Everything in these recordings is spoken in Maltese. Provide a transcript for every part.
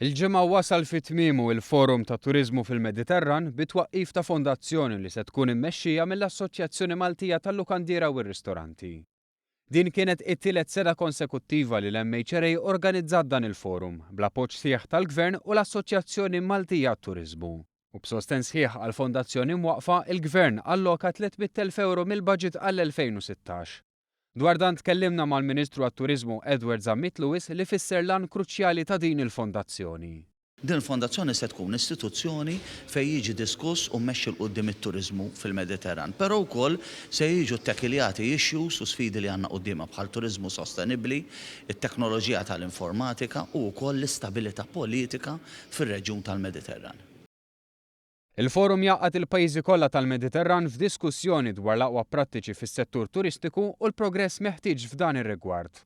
Il-Ġimgħa wasal fi tmiemu il-Forum ta' Turiżmu fil-Mediterran bit-twaqqif ta' fondazzjoni li se tkun immexxija mill-Assoċjazzjoni Maltija tal-Lukandiera u r-Ristoranti. Din kienet it-tielet sena konsekuttiva li l-MHRA organizzat dan il-forum, bl-appoġġ sħiħ tal-Gvern u l-Assoċjazzjoni Maltija għat-Turiżmu. U b'sostenn sħiħ għall-fondazzjoni mwaqqfa, il-Gvern alloka €300,000 mill-baġit għall-2016. Dwar dan tkellimna mal-Ministru għat-Turiżmu Edward Zammit Lewis li fisser l-għan kruċjali ta' din il-fondazzjoni. Din il-fondazzjoni se tkun istituzzjoni fejn jiġi diskuss u mmexxi 'l quddiem it-turiżmu fil-Mediterran. Però wkoll se jiġu ttekiljati issues u sfidi li għandna quddiemha bħal turiżmu sostenibbli, it-teknoloġija tal-informatika u wkoll l-istabilità politika fir-reġjun tal-Mediterran. Il-forum jgħaqqad il-pajjiżi kollha tal-Mediterran f'diskussjoni dwar l-aqwa prattiċi fis-settur turistiku u l-progress meħtieġ f'dan ir-rigward.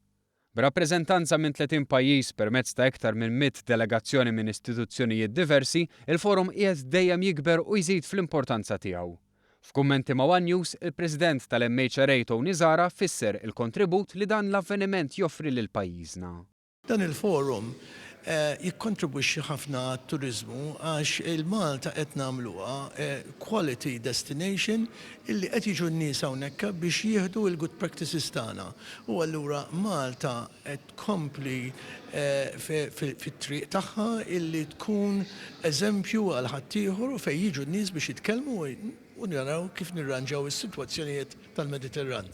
B'rappreżentanza minn 30 pajjiż permezz ta' iktar minn 100 delegazzjoni minn istituzzjonijiet diversi, il-forum qiegħed dejjem jikber u jżid fl-importanza tiegħu. F'kummenti ma' one News, il-President tal-MHRA Tony Zahra fisser il-kontribut li dan l-avveniment joffri lil pajjiżna. Dan il-forum jikkontribwixxi ħafna għat-turiżmu għax il-Malta qed nagħmluha quality destination illi qed jiġu n-nies hawnhekk biex jieħdu l-good practices tagħna. U allura Malta qed tkompli fit-triq tagħha illi tkun eżempju għal ħaddieħor u fejn jiġu n-nies biex jitkellmu u naraw kif nirranġaw is-sitwazzjonijiet tal-Mediterran.